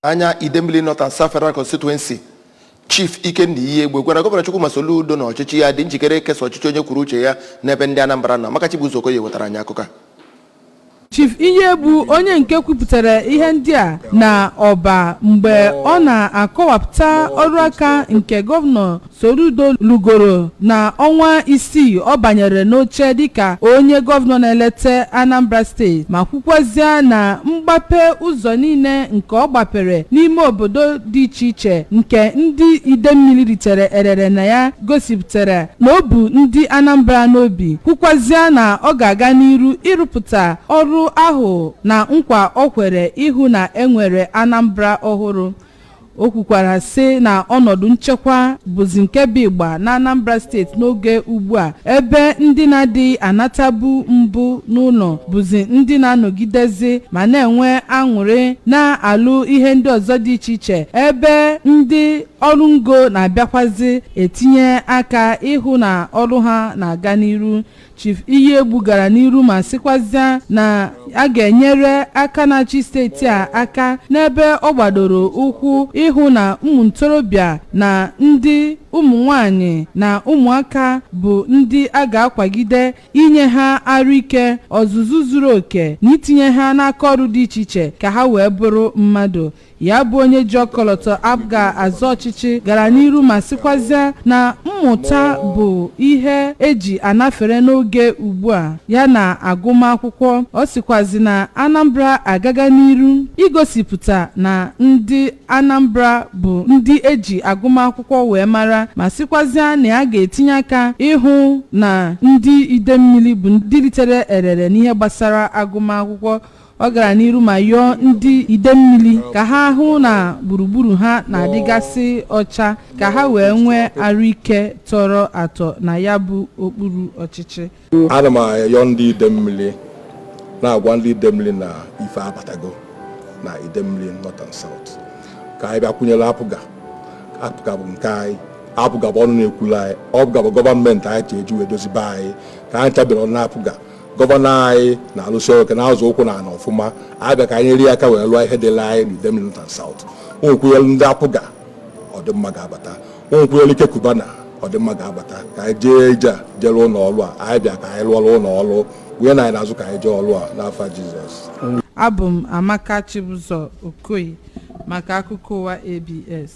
Anya Idemili North and South Federal Constituency, Chief Ikenna Iyiegbu, gwara Gọvanọ Chukwuma Soludo na ọchịchị ya dị njikere ikesa ọchịchị onye kwuru uche ya n'ebe ndị Anambra nọ. Maka Chibuzo Okoye wetara anyị akụkọ a. Chief Iyiegbu, onye nke kwupụtara ihe ndị a na Ọba mgbe ọ na-akọwapụta ọrụ aka nke Gọvanọ Soludo lugoro na ọnwa 6 ọ banyere n'oche dịka onye gọvanọ na-eleta Anambra Steeti, ma kwukwazie na mgbape ụzọ niile nke ọ gbapere n'ime obodo dị iche iche nke ndị Idemmili ritere erere na ya gosipụtara na o bu ndị Anambra n'obi, kwukwazie na ọ ga-aga n'iru ịrụpụta ọrụ ahụ na nkwa o kwere ịhụ na enwere Anambra ọhụrụ. O kwukwara sị na ọnọdụ nchekwa bụzi nke bụ ịgba na Anambra Steeti n'oge ugbu a, ebe ndị na-adịghị anatabu mbụ n'ụlọ bụzi ndị na-anọgidezi ma na-enwe aṅụrị na-alụ ihe ndị ọzọ dị iche iche, ebe ndị ọrụ ngo na-abịakwazi etinye aka ịhụ na ọrụ ha na-aga n'iru. Chief Iyiegbu gara n'iru ma sịkwazịa na a ga-enyere aka na-achị steeti a aka n'ebe ọ gbadoro ụkwụ ịhụ na ụmụ ntorobịa na ndị ụmụ nwanyị na ụmụaka bụ ndị a ga-akwagide, inye ha arụ ike, ọzụzụ zuru oke na itinye ha n'aka ọrụ dị iche iche ka ha wee bụrụ mmadụ. Ya bụ onye ji ọkọlọtọ APGA azọ ọchịchị gara n'iru ma sịkwazịa na mmụta bụ ihe eji anafere n'oge ugbu a, ya na agụmakwụkwọ. Ọ sịkwazi na Anambra agaga n'iru igosipụta na ndị Anambra bụ ndị eji agụmakwụkwọ wee mara, ma sịkwazịa na ya ga-etinye aka ịhụ na ndị Idemmili bụ ndị ritere erere n'ihe gbasara agụmakwụkwọ. Ọ gara n'iru ma yọọ ndị Idemmili ka ha hụ na gburugburu ha na-adịgasị ọcha ka ha wee nwee arụike tọrọ atọ na ya bụ okpuru ọchịchị. Ana m ayọ ndị Idemmili, na-agwa ndị Idemmili na ife abatago na Idemmili North and South, ka anyị bịa kwụnyere APGA. APGA bụ nke anyị, APGA bụ ọnụ na-ekwulu anyị, APGA bụ gọọmenti anyị ji eji wee dozibe anyị. Ka anyị chabere ọnụ APGA, gọvanọ anyị na-alụsị ọrụ ike, na-azụ ụkwụ na ala ọfụma. Abịa ka anyị rie aka wee lụọ ihe dịla anyị n'Idemmili North and South. Ụmụ ndị APGA, ọdịmma ga-abata. Ụmụ Ike Cubana, ọdịmma ga-abata. Ka anyị jee ije a jere ụlọ ọrụ a, anyị bịa ka anyị lụọrọ ụlọ ọrụ wee na anyị n'azụ, ka anyị jee ọrụ a n'afa Jizọs. Abụ m Amaka Chibụzọ Okoye maka akụkọ ụwa ABS.